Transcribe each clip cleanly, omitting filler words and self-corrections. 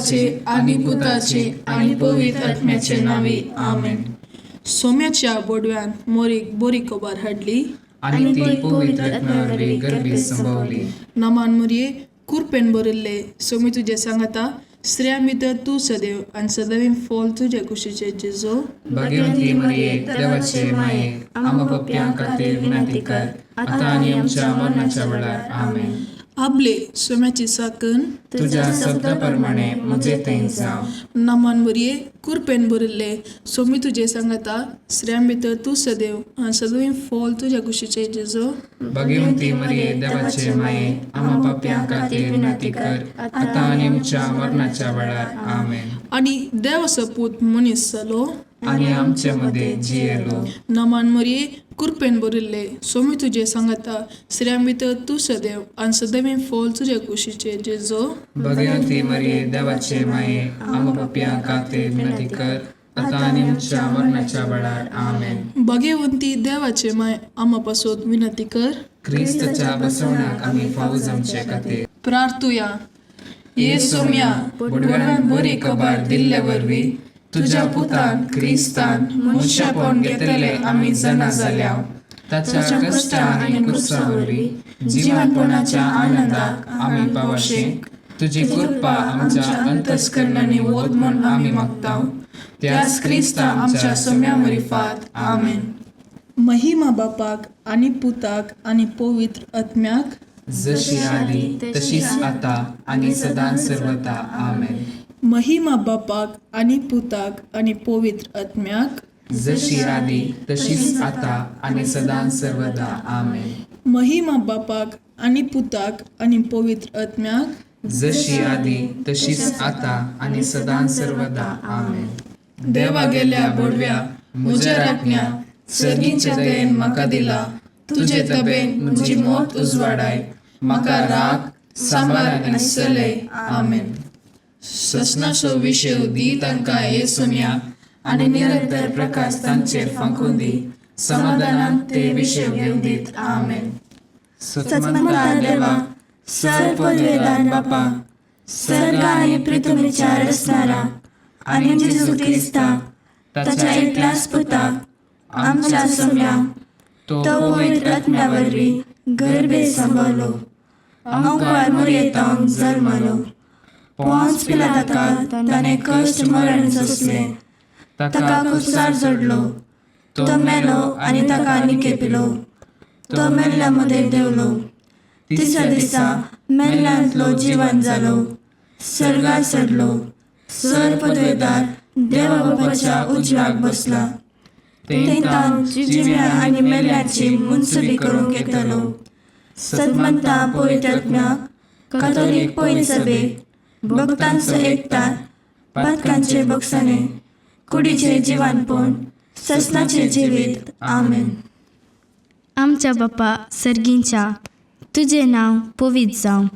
बापाचे आनी पुताचे आनी पवित्र आत्म्याचे नांवी, आमेन. सोम्याच्या बोडव्यान मोरीक बरी खबर हाडली आनी ती पवित्र आत्म्या वरवीं गर्भीत संभवली. नमान मुरये, कुरपेन भरिल्ले, सोमी तुजें सांगाता, स्त्रियां भितर तूं सदैव आनी सदैव फॉल तुजे कुशीचे जेजो. भाग्यवंती मरिये, देवाचे माये, आम्हा पापयां खातीर विनंती कर, आतां आनी आमच्या मरणाच्या वेळार. आमेन. आबले सोम्याची साकन तुज्या शब्दा प्रमाणे म्हजे थंय जावं. नमान मुरये, कुरपेन भरिल्ले, सोमी तुजें सांगाता, स्त्रियां भितर तूं सदैव आनी सदैव फॉल तुज्या कुशीचे जेजो. भाग्यवंती मरिये, देवाचे माये, आम्हा पापयां खातीर विनंती कर, आतां आनी आमच्या मरणाच्या वेळार. आमेन. आनी देवाचो पूत मनीस जालो आनी आमचे मदें जियेलो. नमान मरिये, कुरपेन भरिल्ले, सोमी तुजें सांगाता, स्त्रियां भितर तूं सदैव आनी सदैव फॉल तुज्या कुशीचे जेजो. भाग्यवंती मरिये, देवाचे माये, आम्हा पापयां खातीर विनंती कर, आतां आनी आमच्या मरणाच्या वेळार. आमेन. भाग्यवंती देवाचे माय, आमा पासत विनंती कर क्रिस्ताच्या बसवण्याक आमी फावो जावचे खातीर. प्रार्थुया. ये सोम्या, बोडव्यान बरी खबर दिल्ले वरवीं तुज्या पुतान क्रिस्तान मनशापण घेतले आमी जाणा जाल्या. ताच्या कश्टा आनी कुर्सा वरवीं जिवनपणाच्या आनंदाक आमी पावशे. तुजी कृपा आमच्या अंतस्करणांनी वत म्हूण आमी मागता, त्याच क्रिस्ता आमच्या सोम्या मरिफात. आमेन. महिमा बापाक आनी पुताक आनी पवित्र आत्म्याक, जशी आदी तशीच आता आनी सदां सर्वता. आमेन. महिमा बापाक आनी पुताक आनी पवित्र आत्म्याक, जशी आदी तशीच आता आनी सदां सर्वदा. आमेन. महिमा बापाक आनी पुताक आनी पवित्र आत्म्याक, जशी आदी तशीच आता आनी सदां सर्वदा. आमेन. देवा गेल्या बोडव्या, म्हज्या राखण्या, सर्गीच्या दयेन म्हाका दिला तुजे तबेन म्हजी मोत उजवाडाय, म्हाका राग सांबार आनी चलय. आमेन. ससनाचो विशय दी तांकां हे सोम्या, आनी निरंतर प्रकाश तांचेर फांकून दी, समाधानान ते विशय घेवन दीत. आमेन. सत्मंता देवा, सर पदवेदार बापा, सर्ग आनी पृथ्वीच्या रचणारा आनी जेजू क्रिस्ता ताच्या एकल्याच पुता आमच्या सोम्या, तो पवित्र आत्म्या वरवीं गर्भे सांबाळलो, अंकुर मुरयेतावन जल्मलो, पोंच पिलाताका ताणें कश्ट मरण सोंसलें, ताका कुसार जोडलो, तो मेलो आनी ताका निकेपिलो, तो मेल्ल्या मदें देंवलो, तिसऱ्या दिसा मेल्ल्यांतलो जिवन जालो, सर्गार चडलो, सर पदवेदार देवा बापाच्या उजव्याक बसला, थंय जिव्या आनी मेल्ल्याची मुनसुबी करूंक येतलो. सतमंता पवित्र आत्म्याक, कातोलीक पवित्र सभेक, भक्तांचो एकतार, पातकांचे बक्षाणे, कुडीचे जिवानपण, ससनाचे जिवीत. आमेन. आमच्या बापा सर्गींच्या, तुजें नांव पवित्र जावं,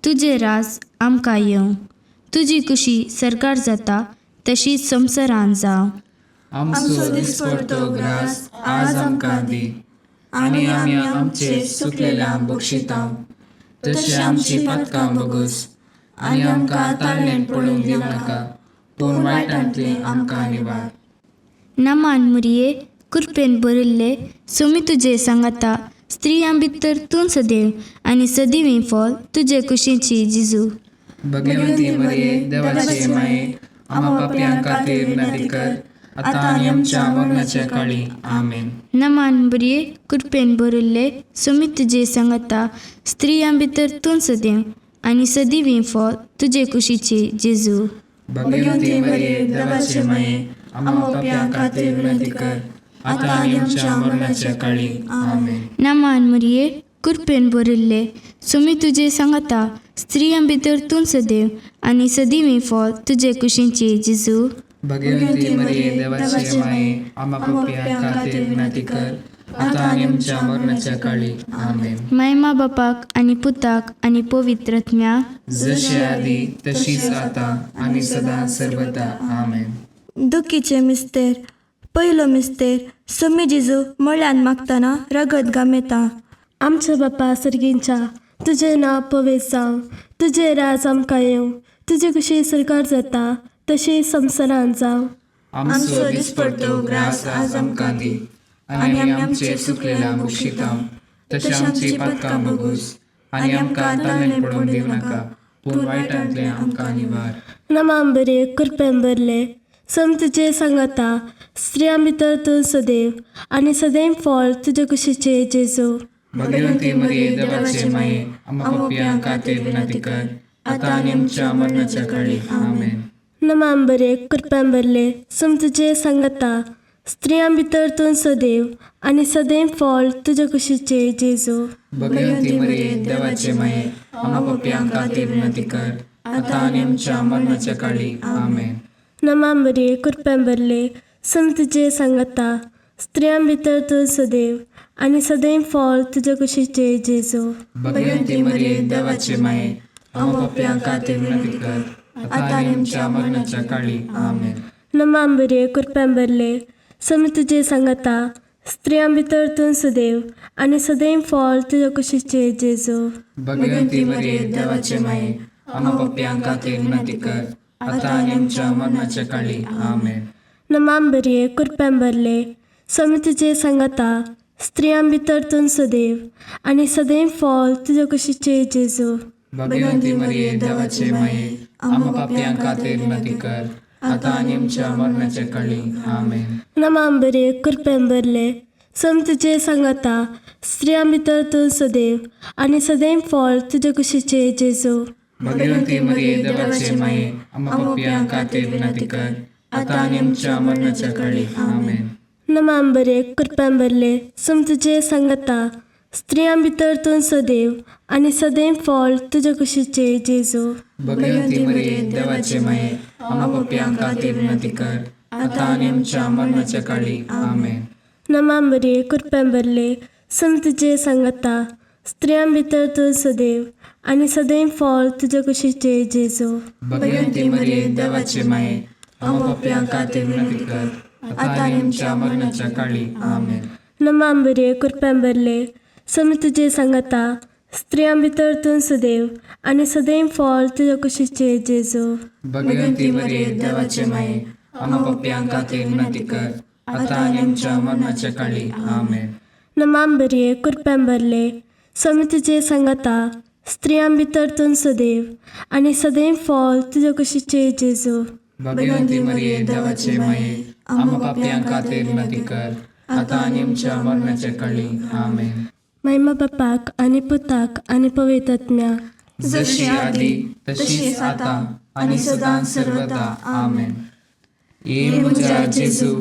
तुजें राज आमकां येवं, तुजी कुशी सरकार जाता तशी संवसारान जावं. आमचो दिसपडतो ग्रास आज आमकां दी, आनी आमी आमचे सुकलेल्या बक्षितांव, तशें आमची पातकां बगस, आनी आमकां ताळणेन पडूंक दिवं नाका, पूण वायटांतलें आमकां निवार. नमान मुरये, कुरपेन भरिल्ले, सोमी तुजे सांगाता, स्त्रियां भितर तूं सदैव आनी सदैव फॉल तुजे कुशीची जिजू. भगवंती मरिये, देवाचे माये, आम्हा पापयां खातीर विनंती कर, आतां आनी आमच्या मरणाच्या काळी. आमेन. नमान बरये, कृपेन भरिल्ले, सोमी तुजे सांगाता, स्त्रियां भितर तूं सदैव आनी सदैव फॉल तुजे कुशीची जेजू. भगवंती मरिये, देवाचे माये, आम्हा पापयां खातीर विनंती कर, आतां आनी आमच्या मरणाच्या काळी. आमेन. नमान मरिये, कृपेन भरिल्ले, सोमी तुजे सांगाता, स्त्रियां भितर तूं सदैव आनी सदैव फॉल तुजे कुशीची जेजू. भगवंती मरिये, देवाचे माये, आम्हा पापयां खातीर विनंती कर, आतां आनी आमच्या मरणाच्या काळी. आमेन. मायमा बापाक आनी पुताक आनी पवित्र आत्म्याक, जशी आदी तशीच आतां आनी सदां सर्वदा. आमेन. दुखीचे मिस्तेर. पयलो मिस्तेर. सोमी जेजू मळ्यान मागतना रगत गामेता. आमच्या बापा सर्गींच्या, तुजें नांव पवित्र जावं, तुजें राज आमकां येवं, तुजे कशी सरकार जाता तशें संवसारांत जावं. आमचो दिसपडतो ग्रास आज आमकां दी आनी आमी आमचे चुकलेल्या बक्षितांव तशें आमची पातकां बगूस आनी आमकां ताणें पडून दिवं नाका पूण वायटांतलें आमकां निवार. नमाम बरे कृपेन भरले, सम तुजे सांगाता, स्त्रियां भितर तूं सदैव आनी सदैव फळ तुजे कुशीचे जेजू. भगवंती मरिये देवाचे माये, आम्हा पापयां खातीर विनंती कर आतां आनी आमच्या मरणाच्या काळी. आमेन. नमाम बरे कृपेन भरले, सम तुजे सांगाता, स्त्रियां भितर तूं सदैव आनी सदैव फळ तुजे कुशीचे जेजू. भगवंती मरिये देवाचे माये, आम्हा पापयां खातीर विनंती कर आतां आनी आमच्या मरणाच्या काळी. आमेन. नमाम बरे कृपेन भरले, सम तुजे सांगाता, स्त्रियां भितर तूं सदैव आनी सदैव फळ तुजे कुशीचे जेजू. भगवंती मरिये देवाचे माये, आम्हा पापयां खातीर विनंती कर आतां आनी आमच्या मरणाच्या काळी. आमेन. नमाम बरे कृपेन भरले, सम तुजे सांगाता, स्त्रियां भितर तूं सदैव आनी सदैव फळ तुजे कुशीचे जेजू. भगवंती मरिये देवाचे माये, आम्हा पापयां खातीर विनंती कर आतां आनी आमच्या मरणाच्या काळी. आमेन. नमाम बरे कृपेन भरले, सम तुजे सांगाता, स्त्रियां भितर तूं सदैव आनी सदैव फळ तुजे कुशीचे जेजू. भगवंती मरिये देवाचे माये, आम्हा पापयां खातीर विनंती कर आतां आनी आमच्या मरणाच्या काळी. आमेन. नमाम बरे कृपेन भरले, सम तुजे सांगाता, स्त्रियां भितर तूं सदैव आनी सदैव फळ तुजे कुशीचे जेजू. भगवंती मरिये देवाचे माये, आम्हा पापयां खातीर विनंती कर आतां आनी आमच्या मरणाच्या काळी. आमेन. नमाम बरे कृपेन भरले, सम तुजे सांगाता, स्त्रियां भितर तूं सदैव आनी सदैव फळ तुजे कुशीचे जेजू. भगवंती मरिये देवाचे माये, आम्हा पापयां खातीर विनंती कर आतां आनी आमच्या मरणाच्या काळी. आमेन. नमाम बरे कृपेन भरले, सम तुजे सांगाता, स्त्रियां भितर तूं सदैव आनी सदैव फळ तुजे कुशीचे जेजू. भगवंती मरिये देवाचे माये, आम्हा पापयां खातीर विनंती कर आतां आनी आमच्या मरणाच्या काळी. आमेन. नमाम बरे कृपेन भरले, सम तुजे सांगाता, स्त्रियां भितर तूं सदैव आनी सदैव फळ तुजे कुशीचे जेजू. भगवंती मरिये देवाचे माये, आम्हा पापयां खातीर विनंती कर आतां आनी आमच्या मरणाच्या काळी. आमेन. नमाम बरे कृपेन भरले, सम तुजे सांगाता, स्त्रियां भितर तूं सदैव आनी सदैव फळ तुजे कुशीचे जेजू. भगवंती मरिये देवाचे माये, आम्हा पापयां खातीर विनंती कर आतां आनी आमच्या मरणाच्या काळी. आमेन. महिमा बापाक आनी पुताक आनी पवित्र आत्म्याक, जशी आदी तशीच आतां आनी सदां सर्वदा. आमेन. ये म्हज्या जेजू,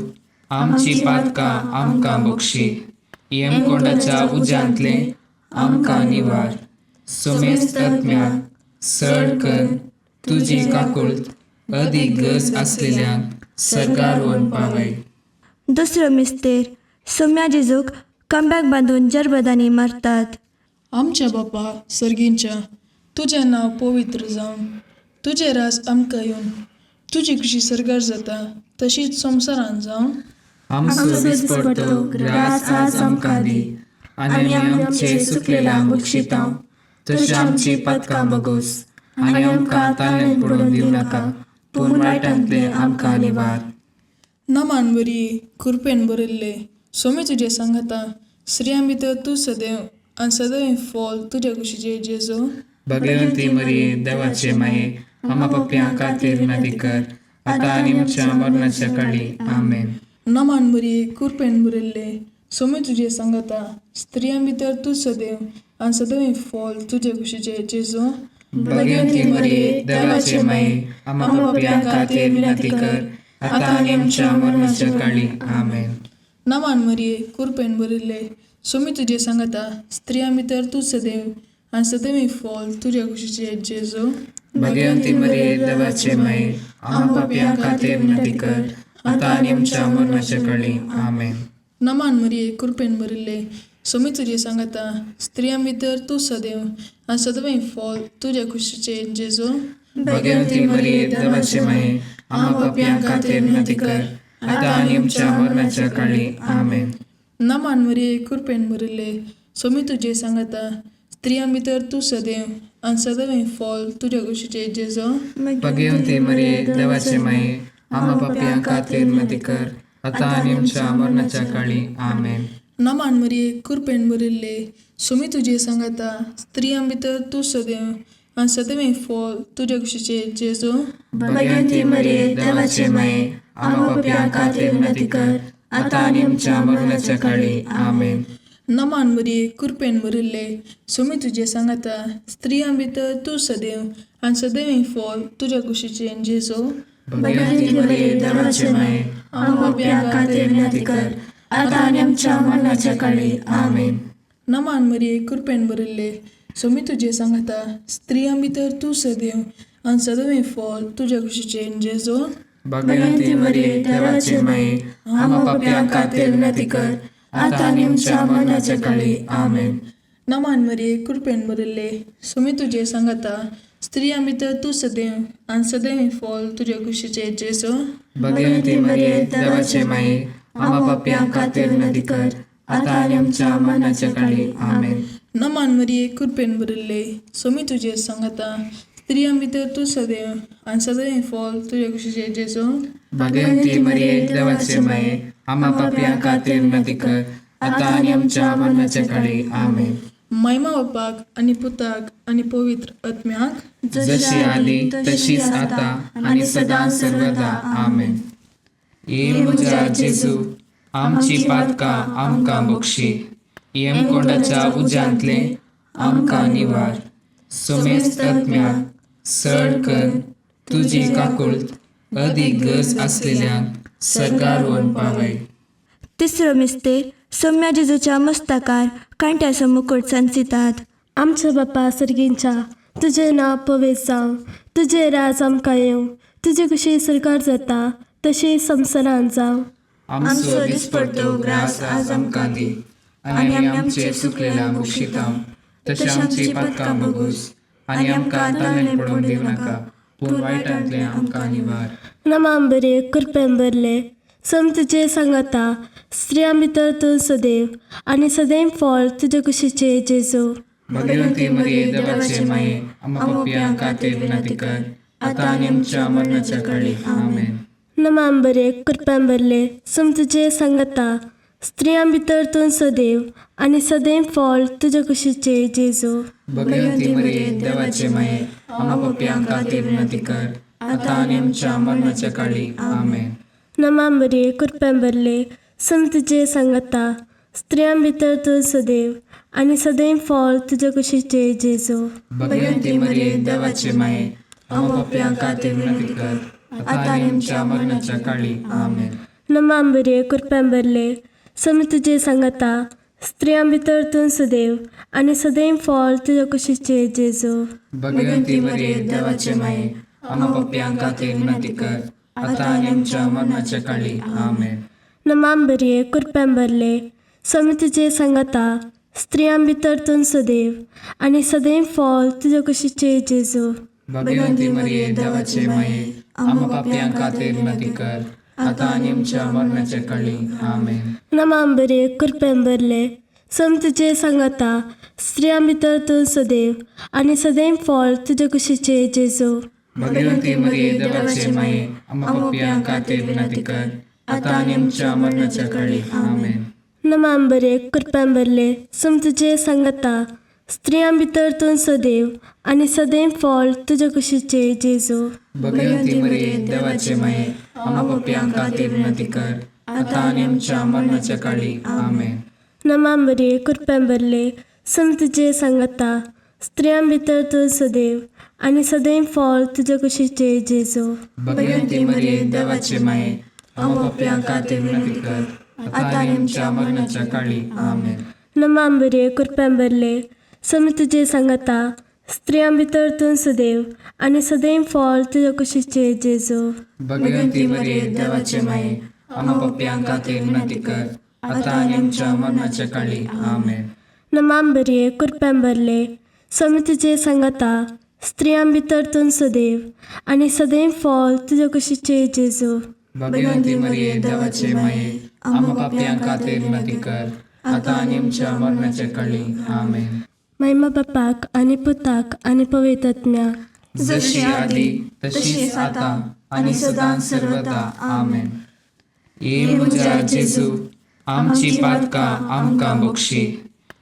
आमची पातकां आमकां बक्षी, यमकोंडाच्या उज्यांतलें आमकां निवार, सोमेस्त आत्म्याक सड कर तुजी काकुळट अदीक गरज आसलेल्यांक सर्गार व्हरून पावय. दुसरो मिस्तेर सोम्या जेजूक कमब्याक बांदून जरबदांनी मारतात. आमच्या बापा सर्गींच्या, तुजें नांव पवित्र जावं, तुजें राज आमकां येवन, तुजी खुशी सर्गार जाता तशीच संवसारांत जावं. आमचो दिसपडतो ग्रास आज आमकां दी आनी आमी आमचे चुकलेल्यांक बक्षितांव तशें आमची पातकां बगोस आनी आमकां ताणें पडून दिवं नाका पूण वायटांतलें आमकां निवार. नमान बरी कृपेन भरिल्ले, सोमी तुजें सांगाता, स्त्रियां भितर तूं सदैव आनी सदैव फळ तुज्या कुशीचे जेजू. भगवंती मरिये देवाचे माये, आम्हा पापयां खातीर विनंती कर आतां आनी आमच्या मरणाच्या काळी. आमेन. नमान बरी कृपेन भरिल्ले, सोमी तुजें सांगाता, स्त्रियां भितर तूं सदैव आनी सदैव फळ तुजे कुशीचे जेजू. भगवंती मरिये देवाचे माये, आम्हा पापयां खातीर विनंती कर आतां आनी आमच्या मरणाच्या काळी. आमेन. नमान मरिये कृपेन भरिल्ले, सोमी तुजें सांगाता, स्त्रियां भितर तूं सदैव आनी सदैव फळ तुज्या कुशीचे जेजू. भगवंती मरिये देवाचे माये, आम्हा पापयां खातीर विनंती कर आतां आनी आमच्या मरणाच्या काळी. आमेन. नमान मरिये कृपेन भरिल्ले, सोमी तुजें सांगाता, स्त्रियां भितर तूं सदैव आनी सदैव फळ तुज्या कुशीचे जेजू. भगवंती मरिये देवाचे माये, आम्हा पापयां खातीर विनंती कर आतां आनी आमच्या मरणाच्या काळी. आमेन. नमान मरिये कृपेन भरिल्ले, सोमी तुजें सांगाता, स्त्रियां भितर तूं सदैव आनी सदैव फॉल तुज्या कुशीचे जेजो. भगवती मरिये, देवाचे माये, आम्हा पापयां खातीर विनंती कर, आतां आनी आमच्या मरणाच्या काळी. आमेन. नमान मरिये, कृपेन भरिल्ले, सुमी तुजे सांगाता, स्त्रियां भितर तूं सदैव आनी सदैव फॉल तुज्या कुशीचे जेजो. भगवती मरिये, देवाचे माये, आम्हा पापयां खातीर विनंती कर, आतां आनी आमच्या मरणाच्या काळी. आमेन. नमान मरिये, कृपेन भरिल्ले, सुमी तुजे सांगाता, स्त्रियां भितर तूं सदैव आनी सदैव फॉल तुज्या कुशीचे जेजो. भगवती मरिये, देवाचे माये, आम्हा पापयां खातीर विनंती कर, आतां आनी आमच्या मरणाच्या काळी. आमेन. नमान मरिये, कृपेन भरिल्ले, सोमी तुजे सांगाता, स्त्रियां भितर तूं सदैव आनी सदैव फॉल तुज्या कुशीचे जेजो. भगवती मरिये, देवाचे माये, आम्हा पापयां खातीर विनंती कर, आतां आनी आमच्या मरणाच्या काळी. आमेन. नमान मरिये, कृपेन भरिल्ले, सोमी तुजे सांगाता, स्त्रियां भितर तूं सदैव आनी सदैव फॉल तुज्या कुशीचे जेजो. भगवती मरिये, देवाचे माये, आम्हा पापयां खातीर विनंती कर, आतां आनी आमच्या मरणाच्या काळी. आमेन. नमान मरिये, कृपेन भरिल्ले, सोमी तुजे सांगाता, स्त्रियां भितर तूं सदैव आनी सदैव फॉल तुज्या कुशीचे जेजो. भगवती मरिये, देवाचे माये, आम्हा पापयां खातीर विनंती कर, आतां आनी आमच्या मरणाच्या काळी. आमेन. महिमा बापाक आनी पुताक आनी पवित्र आत्म्याक, जशी आदी तशीच आता आनी सदां सर्वदा. आमेन. ये म्हज्या जेजू, आमची पातकां आमकां बक्षी, यमकोंडाच्या उज्यांतले आमकां निवार, सोमेस्त आत्म्याक सड कर तुजी काकुळट अदीक गरज आसलेल्यांक सर्गार व्हरून पावय. तिसरो मिस्तेर सोम्या जेजूच्या मस्तकार कांट्याचो मुकुट सांचितात. आमच्या बापा सर्गींच्या, तुजें नांव पवित्र जावं, तुजें राज आमकां येवं, तुजी कुशी सरकार जाता तशी संवसारांत जावं. आमचो दिसपडतो ग्रास आज आमकां दी, आनी आमी आमचे चुकलेल्या बक्षिता तशें आमची पातकां बगूस, आनी आमकां ताणें पडोवंक दिवं नाका, पूण वायटांतलें आमकां निवार. नमाम बरे, कृपेन भरले, सम तुजे सांगाता, स्त्रियां भितर तूं सदैव आनी सदैव फळ तुजे कुशीचे जेजू. भगवती मरिये, देवाचे माये, आम्हा पापयां खातीर विनंती कर, आतां आनी आमच्या मरणाच्या काळी. आमेन. नमाम बरे, कृपेन भरले, सम तुजे सांगाता, स्त्रियां भितर तूं सदैव आनी सदैव फळ तुजे कुशीचे जेजू. भगवती मरिये, देवाचे माये, आम्हा पापयां खातीर विनंती कर, आतां आनी आमच्या मरणाच्या काळी. आमेन. नमाम बरे, कृपेन भरले, सम तुजे सांगाता, स्त्रियां भितर तूं सदैव आनी सदैव फळ तुजे कुशीचे जेजू. भगवती मरिये, देवाचे माये, आम्हा पापयां खातीर विनंती कर, आतां आनी आमच्या मरणाच्या काळी. आमेन. नमाम बरे, कृपेन भरले, सम तुजे सांगाता, स्त्रियां भितर तूं सदैव आनी सदैव फळ तुजे कुशीचे जेजू. भगवती मरिये, देवाचे माये, आम्हा पापयां खातीर विनंती कर, आतां आनी आमच्या मरणाच्या काळी. आमेन. नमाम बरे, कृपेन भरले, सम तुजे सांगाता, स्त्रियां भितर तूं सदैव आनी सदैव फळ तुजे कुशीचे जेजू. भगवती मरिये, देवाचे माये, आम्हा पापयां खातीर विनंती कर, आतां आनी आमच्या मरणाच्या काळी. आमेन. नमाम बरे, कृपेन भरले, सम तुजे सांगाता, स्त्रियां भितर तूं सदैव आनी सदैव फळ तुजे कुशीचे जेजू. भगवती मरिये, देवाचे माये, आम्हा पापयां खातीर विनंती कर, आतां आनी आमच्या मरणाच्या काळी. आमेन. नमाम बरे, कृपेन भरले, सम तुजे सांगाता, स्त्रियां भितर तूं सदैव आनी सदैव फळ तुजे कुशीचे जेजू. भगवती मरिये, देवाचे माये, आम्हा पापयां खातीर विनंती कर, आतां आनी आमच्या मरणाच्या काळी. आमेन. नमाम बरे, कृपेन भरले, सम तुजे सांगाता, स्त्रियां भितर तूं सदैव आनी सदैव फळ तुजे कुशीचे जेजू. भगवती मरिये, देवाचे माये, आम्हा पापयां खातीर विनंती कर, आतां आनी आमच्या मरणाच्या काळी. आमेन. नमाम बरे, कृपेन भरले, सम तुजे सांगाता, स्त्रियां भितर तूं सदैव आनी सदैव फळ तुजे कुशीचे जेजू. भगवती मरिये, देवाचे माये, आम्हा पापयां खातीर विनंती कर, आतां आनी आमच्या मरणाच्या काळी. आमेन. नमाम बरे, कृपेन भरले, सम तुजे सांगाता, स्त्रियां भितर तूं सदैव आनी सदैव फळ तुजे कुशीचे जेजू. भगवती मरिये, देवाचे माये, आम्हा पापयां खातीर विनंती कर, आतां आनी आमच्या मरणाच्या काळी. आमेन. महिमा बापाक आनी पुताक आनी पवित्र आत्म्याक. जशी आदी तशीच आता आनी सदां सर्वदा. आमेन. ये म्हज्या जेजू, आमची पातकां आमकां बक्षी,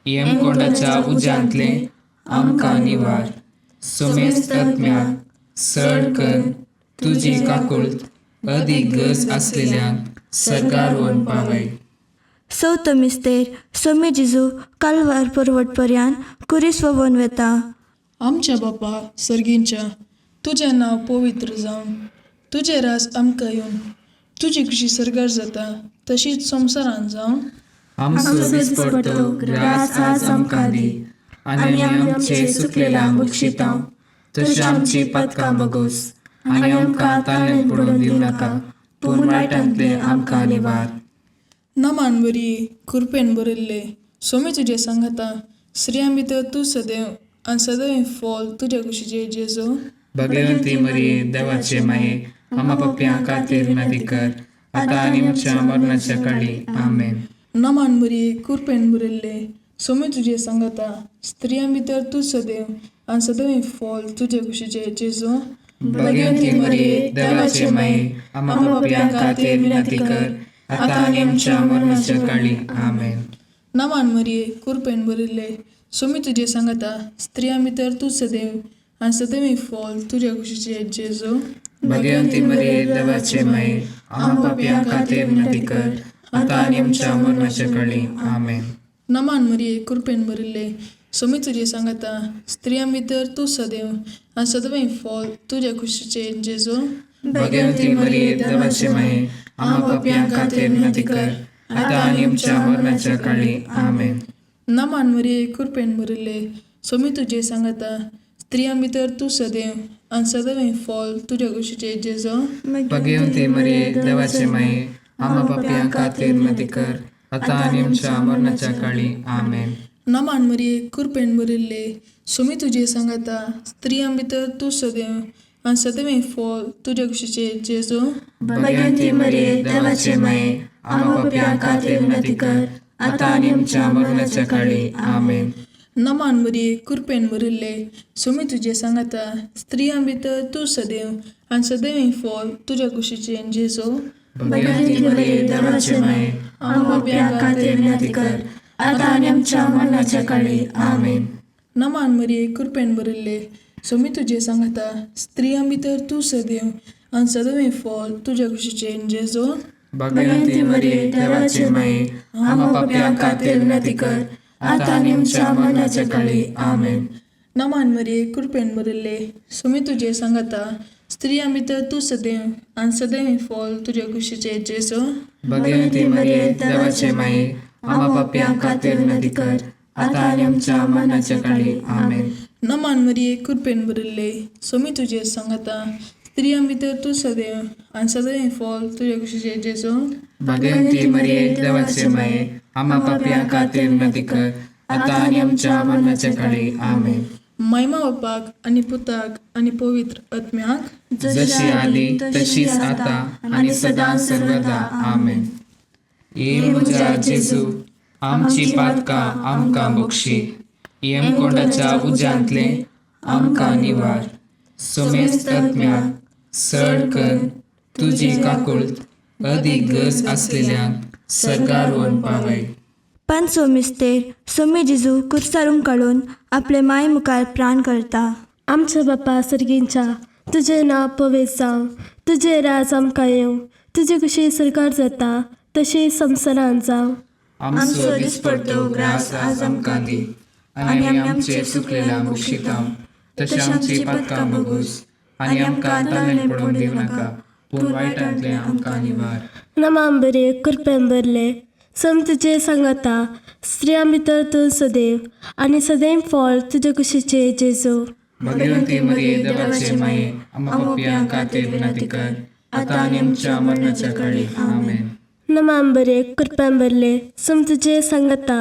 यमकोंडाच्या उज्यांतले आमकां निवार, सुमेस्त आत्म्याक सड कर तुजी काकुळट अदीक गरज आसलेल्यांक सरकार वन पावय. चवथो मिस्तेर सोमी जेजू कालवार पर्वट पर्यान कुरीस ववन वेता. आमच्या बापा सर्गींच्या, तुजें नांव पवित्र जावं, तुजें राज आमकां येवन, तुजी खुशी सर्गार जाता तशीच संवसारान जावं. आमचो दिसपडतो ग्रास आज आमकां दी आनी आमी आमचे सुकलेल्यांक बक्षिता तशी आमची पातकां बगोस आनी आमकां ताळ्यांत पडून दिवं नाका, पूण वायटांतले आमकां निवार. नमान बरी कृपेन भरिल्ले, सोमी तुजें सांगाता, स्त्रियां भितर तूं सदैव आनी सदैव फॉल तुज्या कुशीचे जेजू. भगवंती मरिये, देवाचे माये, आमा पप्प्यां खातीर विनंती कर, आतां आनी आमच्या मरणाच्या काळी. आमेन. नमान बरी कृपेन भरिल्ले, सोमी तुजें सांगाता, स्त्रियां भितर तूं सदैव आनी सदैव फॉल तुज्या कुशीचे जेजू. भगवंती मरिये, देवाचे माये, आमा पप्प्यां खातीर विनंती कर, आतां आनी आमच्या मरणाच्या काळी. आमेन. नमान मरिये कृपेन भरिल्ले, सोमी तुजें सांगाता, स्त्रियां भितर तूं सदैव आनी सदैव फॉल तुज्या कुशीचे जेजू. भगवंती मरिये, देवाचे माये, आमा पापयां खातीर विनंती कर, आतां आनी आमच्या मरणाच्या काळी. आमेन. नमान मरिये कृपेन भरिल्ले, सोमी तुजें सांगाता, स्त्रियां भितर तूं सदैव आनी सदैव फॉल तुज्या कुशीचे जेजू. भगवंती मरिये, देवाचे माये, आमा पापयां खातीर विनंती कर, आतां आनी आमच्या मरणाच्या काळी. आमेन. नमान मरिये कृपेन भरिल्ले, सोमी तुजें सांगाता, स्त्रियां भितर तूं सदैव आनी सदैव फॉल तुज्या कुशीचे जेजू. भगवंती मरिये, देवाचे माये, आमा पापयां खातीर विनंती कर, आतां आनी आमच्या मरणाच्या काळी. आमेन. नमान मरिये कृपेन भरिल्ले, सोमी तुजें सांगाता, स्त्रियां भितर तूं सदैव आनी सदैव फॉल तुज्या कुशीचे जेजू. भगवंती मरिये, देवाचे माये, आमा पापयां खातीर विनंती कर, आतां आनी आमच्या मरणाच्या काळी. आमेन. नमान मरिये कृपेन भरिल्ले, सोमी तुजें सांगाता, स्त्रियां भितर तूं सदैव आनी सदैव फॉल तुज्या कुशीचे जेजू. भगवंती मरिये, देवाचे माये, आमा पापयां खातीर विनंती कर, आतां आनी आमच्या मरणाच्या काळी. आमेन. नमान मरिये कृपेन भरिल्ले, सोमी तुजें सांगाता, स्त्रियां भितर तूं सदैव आनी सदैव फॉल तुज्या कुशीचे जेजू. भगवंती मरिये, देवाचे माये, आमा पापयां खातीर विनंती कर, आतां आनी आमच्या मरणाच्या काळी. आमेन. नमान मरिये कृपेन भरिल्ले, सोमी तुजें सांगाता, स्त्रियां भितर तूं सदैव आनी सदैव फॉल तुज्या कुशीचे जेजू. भगवंती मरिये, देवाचे माये, आमा पापयां खातीर विनंती कर, आतां आनी आमच्या मरणाच्या काळी. आमेन. नमान मरिये कृपेन भरिल्ले, सोमी तुजें सांगाता, स्त्रियां भितर तूं सदैव आनी सदैव फॉल तुज्या कुशीचे जेजू. भगवंती मरिये, देवाचे माये, आमा पापयां खातीर विनंती कर, आतां आनी आमच्या मरणाच्या काळी. आमेन. महिमा बापाक आनी पुताक आनी पवित्र आत्म्याक, जशी आदी तशीच आता आनी सदां सर्वदा. आमेन. ये म्हज्या जेजू, आमची पातकां आमकां बक्षी, यमकोंडाच्या उज्यांतले आमकां निवार, सुमेस्त आत्म्याक सड कर तुजी काकुळट अदीक गरज आसलेल्यांक सर्गार पावय. पांचवो मिस्तेर सोमी जेजू कुर्सारून काडून आपले माय मुखार प्राण करता. आमच्या बापा सर्गींच्या, तुजें नांव पवित्र जावं, तुजें राज आमकां येवं, तुजी खुशी सरकार जाता तशी संवसारांत जावं. आमचो दिसपडतो ग्रास आज आमकां दी आनी आमी आमचे सुकलेल्या बक्षिता तशें आमची पातकां बगूस आनी आमकां ताळें पडून दिवं नाका, पूण वायटांतलें आमकां निवार. नमाम बरे कृपेन भरले, सम तुजे सांगाता, स्त्रियां भितर तूं सदैव आनी सदैव फळ तुजे कुशीचे जेजू. भगवंती मरिये, देवाचे माये, आम्हा पापयां खातीर विनंती कर, आतां आनी आमच्या मरणाच्या काळी. आमेन. नमाम बरे कृपेन भरले, सम तुजे सांगाता,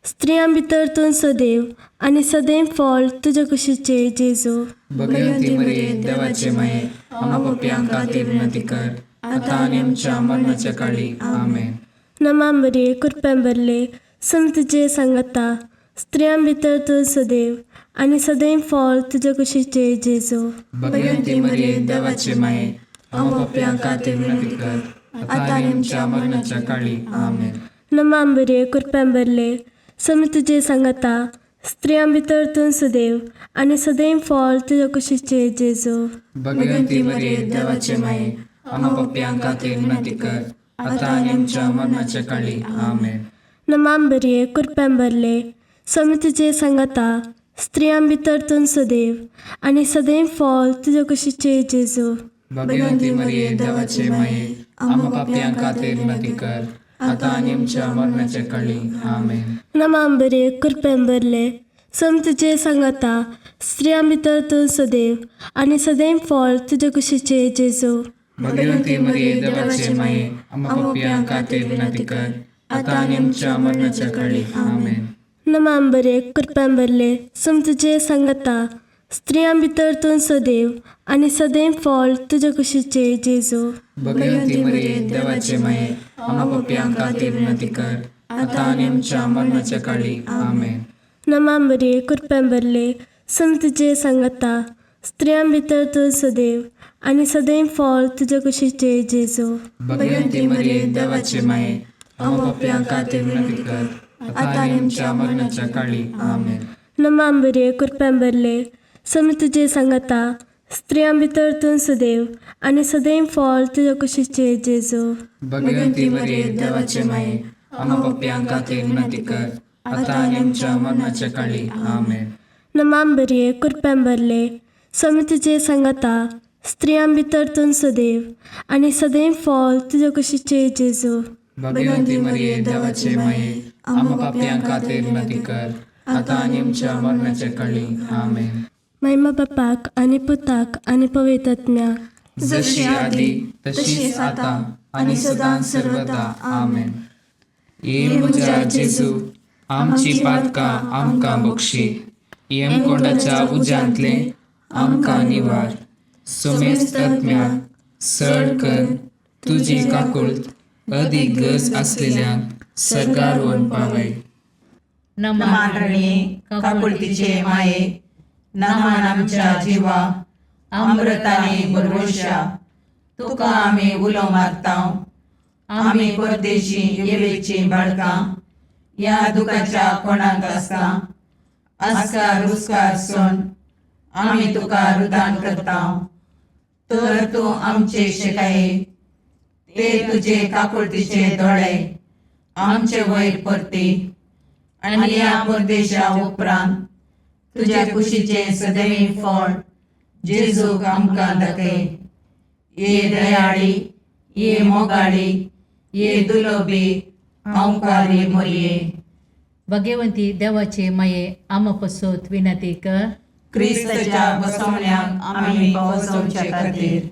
स्त्रियां भितर तूं सदैव आनी सदैव फळ तुजे कुशीचे जेजू. भगवंती मरिये, देवाचे माये, आम्हा पापयां खातीर विनंती कर, आतां आनी आमच्या मरणाच्या काळी. आमेन. नमाम बरे कृपेन भरले, सम तुजे सांगाता, स्त्रियां भितर तूं सदैव आनी सदैव फळ तुजे कुशीचे जेजू. भगवंती मरिये, देवाचे माये, आम्हा पाप्यां खातीर विनंती कर, आता आनी आमच्या मरणाच्या काळी. आमेन. नमा मरिये, कृपेन भरले, स्वामी तुजे सांगाता, स्त्रियां भितर तूं सदैव आनी सदैव फळ तुजे कुशीचे जेजू. भगवंती मरिये, देवाचे माये, आम्हा पाप्यां खातीर विनंती कर, आता आनी आमच्या मरणाच्या काळी. आमेन. नमा मरिये, कृपेन भरले, स्वामी तुजे सांगाता, स्त्रियां भितर तूं सदैव आनी सदैव फळ तुजे कुशीचे जेजू. भगवंती मरिये, देवाचे माये, आम्हा पाप्यां खातीर विनंती कर, आता आनी आमच्या मरणाच्या काळी. आमेन. नमा मरिये, कृपेन भरले, स्वामी तुजे सांगाता, स्त्रियां भितर तूं सदैव आनी सदैव फळ तुजे कुशीचे जेजू. भगवंती मरिये, देवाचे माये, आम्हा पाप्यां खातीर विनंती कर, आता आनी आमच्या मरणाच्या काळी. आमेन. नमा मरिये, कृपेन भरले, स्वामी तुजे सांगाता, स्त्रियां भितर तूं सदैव आनी सदैव फळ तुजे कुशीचे जेजू. भगवंती मरिये, देवाचे माये, आम्हा पाप्यां खातीर विनंती कर, आता आनी आमच्या मरणाच्या काळी. आमेन. नमा मरिये, कृपेन भरले, स्वामी तुजे सांगाता, स्त्रियां भितर तूं सदैव आनी सदैव फळ तुजे कुशीचे जेजू. भगवंती मरिये, देवाचे माये, आम्हा पाप्यां खातीर विनंती कर, आता आनी आमच्या मरणाच्या काळी. आमेन. नमा मरिये, कृपेन भरले, स्वामी तुजे सांगाता, स्त्रियां भितर तूं सदैव आनी सदैव फळ तुजे कुशीचे जेजू. भगवंती मरिये, देवाचे माये, आम्हा पाप्यां खातीर विनंती कर, आता आनी आमच्या मरणाच्या काळी. आमेन. नमा मरिये, कृपेन भरले, स्वामी तुजे सांगाता, स्त्रियां भितर तूं सदैव आनी सदैव फळ तुजे कुशीचे जेजू. भगवंती मरिये, देवाचे माये, आम्हा पाप्यां खातीर विनंती कर, आता आनी आमच्या मरणाच्या काळी. आमेन. महिमा बापाक आनी पुताक आनी पवित्र आत्म्याक, जशी आदी तशीच आता आणि सदां सर्वदा. आमेन. ये म्हज्या जेजू, आमची पातकां आमकां बक्षी, येमकोंडाच्या उज्यांतले आमकां निवार, सोमेस्त आत्म्याक सड कर तुजी काकुळत अदीक गरज आसलेल्यांक सर्गार व्हरून पावय. नमान काकुळतीचे माये, नमान आमच्या जिवा अमृताने बरवशा, तुका आमी उलो मारता. आमी परदेशी येवेची बाळकां ह्या दुखाच्या कोणाक आसता आस्कार रुस्कार सोन आमी तुका रुदान करता. तर तूं आमचे शेकाये ते तुजे काकुळतीचे दोळे आमचे वयर परती आनी ह्या परदेशा उपरांत तुज्या कुशीचें सदैव फळ जेजूक आमकां दाखय. ये दयाळी, ये मोगाळी, ये दुलोबी आंवकारी मोरये, भगवंती देवाचे माये, आमा पसत विनंती कर. क्रिस्ताच्या बसवण्याक आमी पावसोवचे खातीर.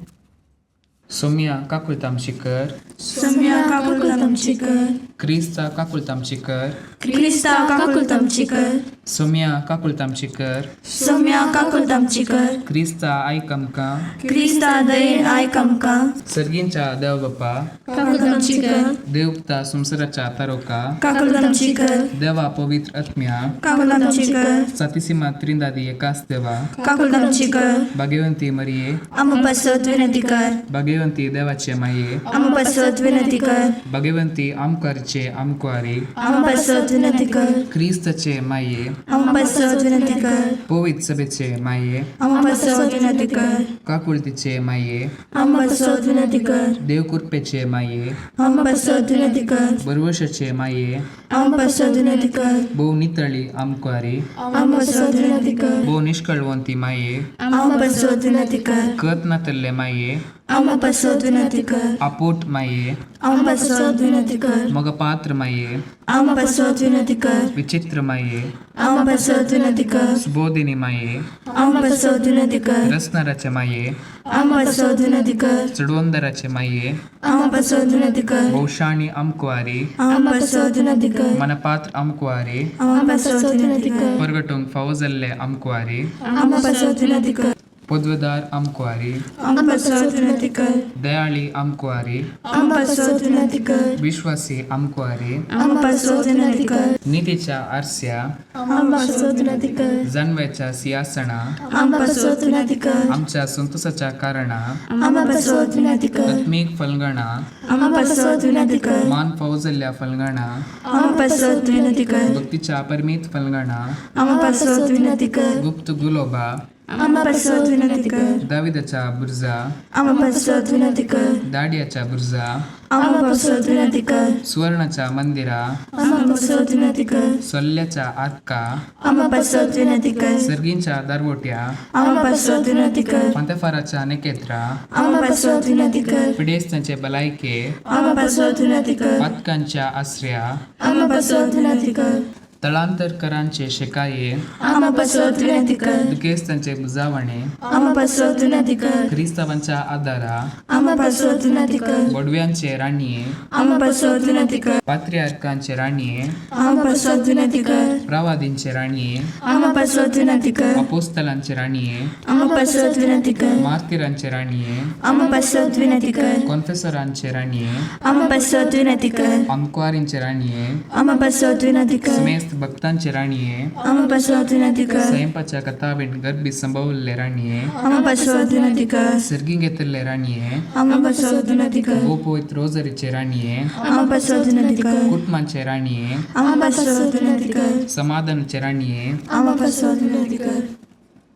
सोम्या काकुळत आमची कर. सोम्या काकुळत आमची कर. क्रिस्ता काकुळत आमची कर. क्रिस्ता काकुळत आमची कर. सोम्या काकुळत आमची कर. सोम्या काकुळत आमची कर. क्रिस्ता आयक आमकां. क्रिस्ता दयेन आयक आमकां. सर्गींच्या देव बापा, काकुळत आमची कर. देवता संवसाराच्या तारोका, काकुळत आमची कर. देवा पवित्र आत्म्या, काकुळत आमची कर. सातीसीमा त्रिंदादी एकाच देवा, काकुळत आमची कर. भाग्यवंती मरिये, आमा पासत विनंती कर. भाग्यवंती देवाचे माये, आमा पासत विनंती कर. भाग्यवंती आमकारचे आमकुवारी, आमा पासत विनंती कर. क्रिस्ताचे माये, आमा पासत विनंती कर. पवित्र सभेचे माये, आमा पासत विनंती कर. काकुळतीचे माये, आमा पासत विनंती कर. देवकृपेचे माये, आमा पासत विनंती कर. बरवशाचे माये, आमा पासत विनंती कर. भोव नितळी आमकुवारी, आमा पासत विनंती कर. भोव निष्कळवंती माये, आमा पासत विनंती कर. कत नातल्ले माये, आमा पासत विनंती कर. आपोट माये, आमा पासत विनंती कर. मगपात्र माये, आमा पासत विनंती कर. विचित्र माये, आमा पासत विनंती कर. सुबोधिनी माये, आमा पासत विनंती कर. रसनाराचे माये, आमा पासत विनंती कर. चडवंदराचे माये, आमा पासत विनंती कर. भोवशाणी आमकुवारी, आमा पासत विनंती कर. मनपात्र आमकुवारी, आमा पासत विनंती कर. परगटूंक फावो जाल्ले आमकुवारी, आमा पासत विनंती कर. पदवेदार आमकुवारी, आमकां पासत विनंती कर. दयाळी आमकुवारी, आमकां पासत विनंती कर. विश्वासी आमकुवारी, आमकां पासत विनंती कर. नितीच्या आरस्या, आमकां पासत विनंती कर. जानव्याच्या सिंहासना, आमकां पासत विनंती कर. आमच्या संतोषाच्या कारणा, आमकां पासत विनंती कर. आत्मीक फलगणा, आमकां पासत विनंती कर. मान फौजल्ल्या फलगणा, आमकां पासत विनंती कर. भक्तीच्या परमीत फलगणा, आमकां पासत विनंती कर. गुप्त गुलोबा, आमकां पासत विनंती कर. दाविदाच्या बुर्जा, आमकां पासत विनंती कर. दाडियाच्या बुर्जा, आमकां पासत विनंती कर. सुवर्णाच्या मंदिरा, आमकां पासत विनंती कर. सोल्ल्याच्या आतका, आमकां पासत विनंती कर. सर्गींच्या दारवोट्या, आमकां पासत विनंती कर. पंतेफाराच्या नेकेत्रा, आमकां पासत विनंती कर. पिडेस्तांचे बलायके, आमकां पासत विनंती कर. पातकांच्या आसऱ्या, आमकां पासत विनंती कर. तळांतरकरांचे शेकाये, आमकां पासत विनंती कर. दुखेस्तांचे बुजावणे, आमकां पासत विनंती कर. क्रिस्तावांच्या आदारा, आमकां पासत विनंती कर. बोडव्यांचे राणये, आमकां पासत विनंती कर. पात्रियार्कांचे राणये, आमकां पासत विनंती कर. प्रवादींचे राणये, आमकां पासत विनंती कर. अपोस्तलांचे राणये, आमकां पासत विनंती कर. मार्तिरांचे राणये, आमकां पासत विनंती कर. कॉन्फेसरांचे राणये, आमकां पासत विनंती कर. आमकुवारींचे राणये, आमकां पासत विनंती कर. समेस्त भक्तांचे राणये, आमकां पासत विनंती कर. स्वयंपाच्या कथावीण गर्भी संभवल्ले राणये, आमकां पासत विनंती कर. सर्गी घेतिल्ले राणये, आमकां पासत विनंती कर. गोपवित रोजरीचे राणये, आमकां पासत विनंती कर. कुटुंबाचे राणये, आमकां पासत विनंती कर. समाधानाचे राणये, आमकां पासत विनंती कर.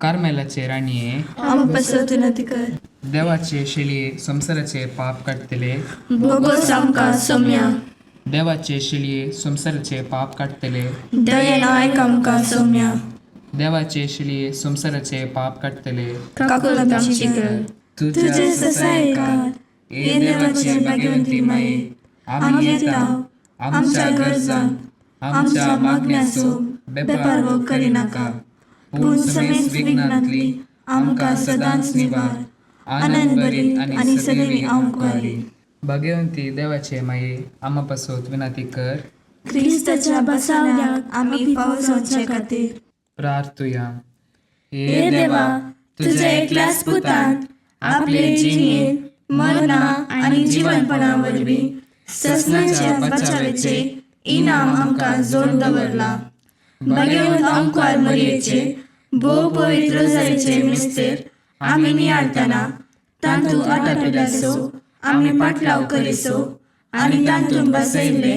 कार्मेलाचे राणये, आमकां पासत विनंती कर. देवाचे शेळये संवसाराचे पाप काडटले, बोगोस आमकां सोम्या. देवाचे शेळये संवसाराचे पाप काडटले, दयेन आयक आमकां सोम्या. देवाचे शेळये संवसाराचे पाप काडटले, काकुळट आमची कर. तुझ्या ससायकार हे देवाचे भाग्यवंती माये, आमी येता आमच्या गरजांक आमच्या मागण्याचो बेपारवो करिनाका, पूण समेस्त विघ्नांतली आमकां सदांच निवार, आनंद भरीत आनी सदैवी आमकुवारी. भाग्यवंती देवाचे माये, आमा पासत विनंती कर. क्रिस्ताच्या बसावण्याक आमी फावो जावचे खातीर प्रार्थुया. हे देवा, तुझ्या एकल्याच पुतान आपले जिणेंत मरणा आनी जिवनपणा वरवीं ससनाच्या बचावेचे इनाम आमकां जोड दवरला. भाग्यवंत आमकार मरयेचे भोव पवित्र रोजारीचे मिस्तेर आमी नियाळतना तांतूत आटापिल्याचो आमी पाटलाव करिसो आनी तांतूत बसयल्ले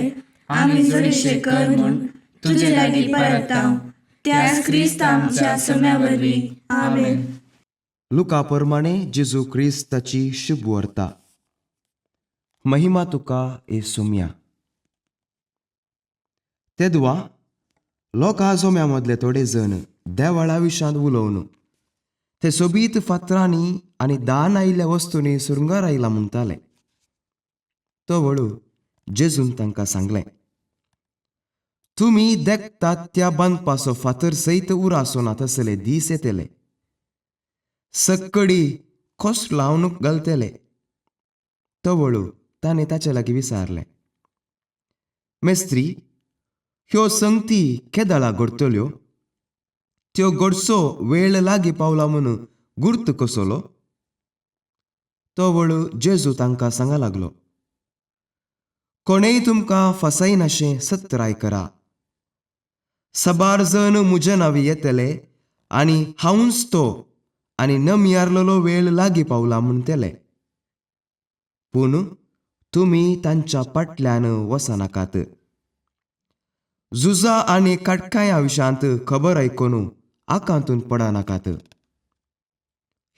आमी जोडीशे कर म्हूण तुजे लागीं परताव, त्याच क्रिस्त आमच्या सोम्या वरवीं. आमेन. लुका प्रमाणे जेजू क्रिस्ताची शुभ वार्ता. महिमा तुका ए सोम्या. तेदवा लोकां जोम्या मदले थोडे जण देवाळा विशांत उलोवन ते सोबीत फातरांनी आनी दान आयिल्ल्या वस्तूंनी सुरंगार आयला म्हणटाले. तो वळू जेजून तांकां सांगलें, तुमी देखतात त्या बांदपाचो फातर सयत उरासो ना तसले दीस येतले, सक्कडी खोस लावन घालतले. तो वळू ताणें ताचे लागीं विचारलें, मेस्त्री, ह्यो संगती केदळा घडटल्यो? त्यो घडचो वेळ लागीं पावला म्हूण गुर्त कसलो? तो वळू जेजू तांकां सांगा लागलो, कोणेय तुमकां फसायनाशें सत्राय करा. सबार जण म्हज्या नांवी येतले आनी हांवूच तो आनी नमियारलेलो वेळ लागीं पावला म्हणटले. पूण तुमी तांच्या फाटल्यान वचनाकात. झुजा आनी काटकाया विशांत खबर आयकून आकांतून पडनाकात.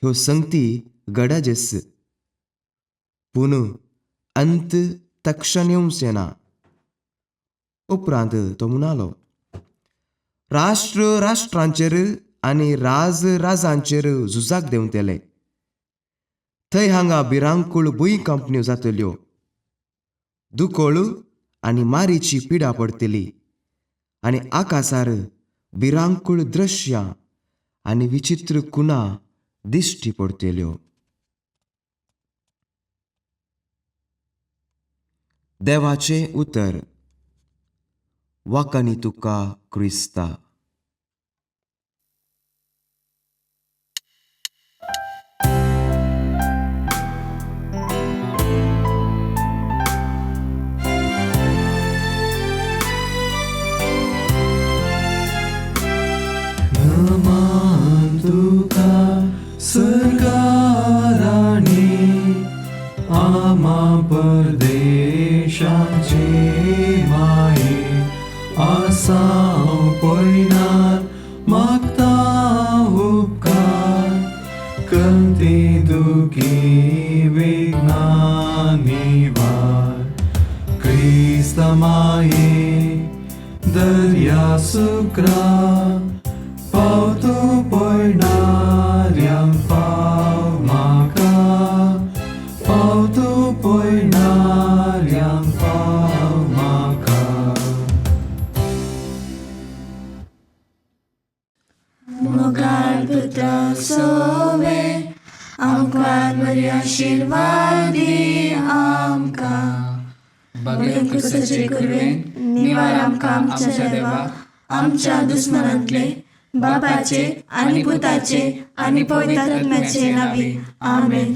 ह्यो संगती गडाजेस, पूण अंत तक्षण येवचें ना. उपरांत तो म्हणालो, राष्ट्र राष्ट्रांचेर आनी राज राजांचेर झुजाक देंवतले. थंय हांगा भिरांकूळ भूंयकांपण्यो जातल्यो, दुकोळ आनी मारीची पिडा पडटली आनी आकासार भिरांकूळ दृश्यां आनी विचित्र खुणा दिश्टी पडटल्यो. देवाचें उतर. वाकानी तुका क्रिस्ता. आसा हांव पयणार मागता उपकार कंती दुखी विघ्ना निवार क्रिस्त माये दर्या सुक्रा पावतो पयणाऱ्यांक पाव म्हाका पावतो पयणाऱ्यांक पाव म्हाका. मोगाळ पुत्रा सोवे आमकां बरी आशिर्वाद दी आमकां. बगेर क्रिस्ताचे कुरवेन निवार आमकां आमच्या देवा आमच्या दुस्मनांतले बापाचे आनी पुताचे आनी पवित्र आत्म्याचे नांवी. आमेन.